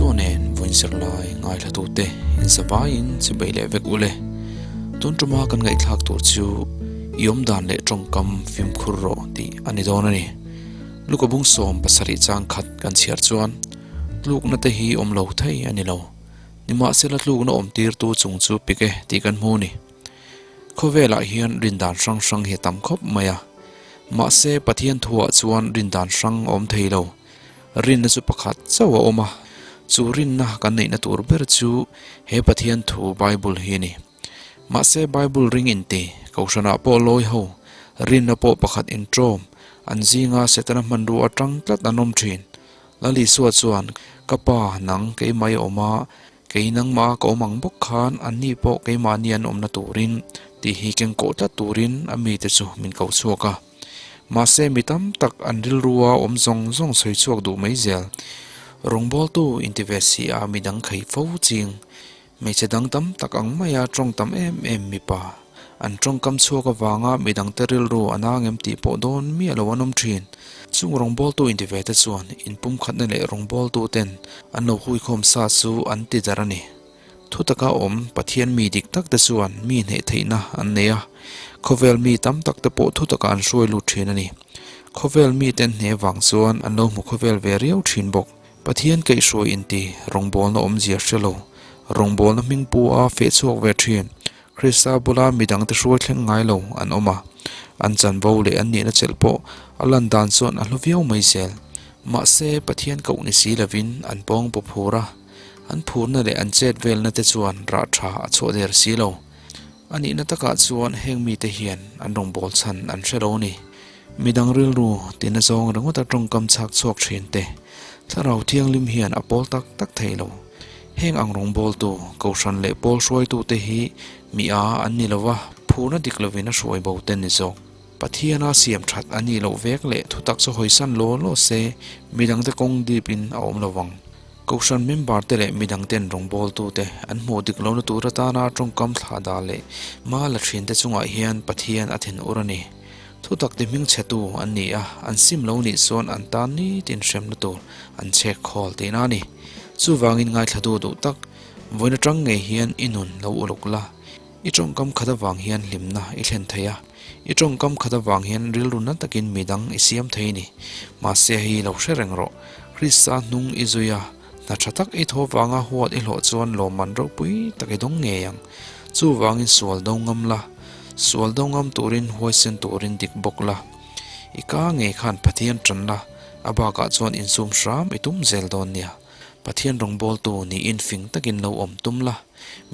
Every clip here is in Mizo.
Isua nen vawiin zirlai ngaithlatute inzavaiin chibei leh vek ule. Tun tuma kan ngaihthlak tur chu i awmdan leh tawngkam fimkhur rawh tih a ni dawn a ni. Luka bung 70 chang khat kan chhiar chuan tlukna te hi awm lo thei a ni lo. Nimahsela tlukna awm tirtu chung chu pik e tih kan hmu a ni. Khawvelah hian rindan hrang hrang hi a tam khawp mai a. Mahse Pathian thuah chuan rindan hrang a awm thei lo. Rinna chu pakhat chauh a awm a, chu rinna kan neihna tur ber chu he Pathian thu Bible hi a ni. Mahse Bible ring inti, Kohhranah pawh lawi ho, rinna pawh pakhat inṭawm, an zinga Setana hmanrua aṭang tlat an awm ṭhin. Lal Isua chuan, Ka Pa, nang keimah i awm a, kei nangmah ka awm ang bawk khan anni pawh keimahni an awmna turin tih hi kengkawh tlat turin a mite chu min ko chhuak a. Mahse mi tam tak an rilrua awm zawng zawng sawi chhuak duh mai zel. Rawngbawltu inti ve si a midang khei fo ching. Hmeichhe dang tam tak ang maia tawng tam em em mipa an tawngkam chhuak avanga midangte rilru a nang em tih pawh dawn miah lo an awm thin. Chung rawngbawltu inti ve te chuan inpumkhatna leh rawngbawltu ten an lo huikhawm sa chu an ti darh a ni. Thu taka awm Pathian mi dik tak te chuan mi hneh theihna an nei a, khawvel mi tam tak te pawh thu taka an hruai lut thin a ni. Khawvel miten hneh vang chuan an lo hmu khawvel ve riau thin bawk. Pathian kaihhruai inti rawngbawlna awmzia hre lo, rawngbawlna hming pu a feh chhuak ve thin, Krista bula midangte hruai thleng ngai lo an awm a, an chanvo leh an nihna chelh pawh a lan dan chuan a hlu viau mai zel. Mahse, Pathian koh ni si lovin an pawng paw phur a, an phurna leh an chet velna te chuan rah tha a chhuah der si lo. A nihna takah chuan heng mite hian an rawngbâwl chhan an hre lo a ni. Midang rilru tina zawng ringawta tawngkam chhak chhuak thin te, Thlarau Thianghlim hian a pawl tak tak thei lo. Heng ang rawngbawltu, Kohhran leh pawl hruaitute hi mi a an ni lova, phurna dik lovin a hruai bo te ni zawk. Pathiana siam that a nih loh vek leh thutak chu hawisan law law se, midangte kawng dipin a awm lo vang. Kohhran member te leh midang ten rawngbawltute an hmuh dik lohna tur atana tawngkam thlah dah leh hma la thin te chungah hian Pathian a thinur a ni. Thutak ti hmingchhetu an ni a, an sim lo nih chuan an tan nitin hremna tur an chhek khawl tihna a ni. Chuvangin ngaithla duh duh tak, vawiin atang ngei hian i nun lo uluk la. I tawngkam khat avang hian hlimna i thlen thei a, i tawngkam khat avang hian rilru na takin midang i siam thei a ni. Mahse hei lo hre reng rawh, Krista hnung i zui a, hna tha tak i thaw vanga huat i hlawh chuan lawmman ropui tak i dawng ngei ang. Chuvangin sual do ngam la, sual do ngam turin huaisen turin dik bawk la. I ka ngei khan Pathian tan la, a bakah chuan insum hram i tum zel dawn nia. Pathian rawngbawltu niin fing takin lo awm tum la,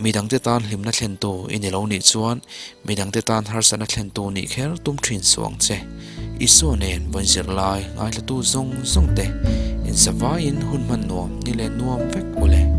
midangte tan hlimna thlentu i ni lo nih chuan midangte tan harsatna thlentu nih kher tum thin suh ang che. Isua nen vawiin zirlai ngaithlatu zawng zawng te inzavaiin hun hman nuam ni leh nuam vek u le.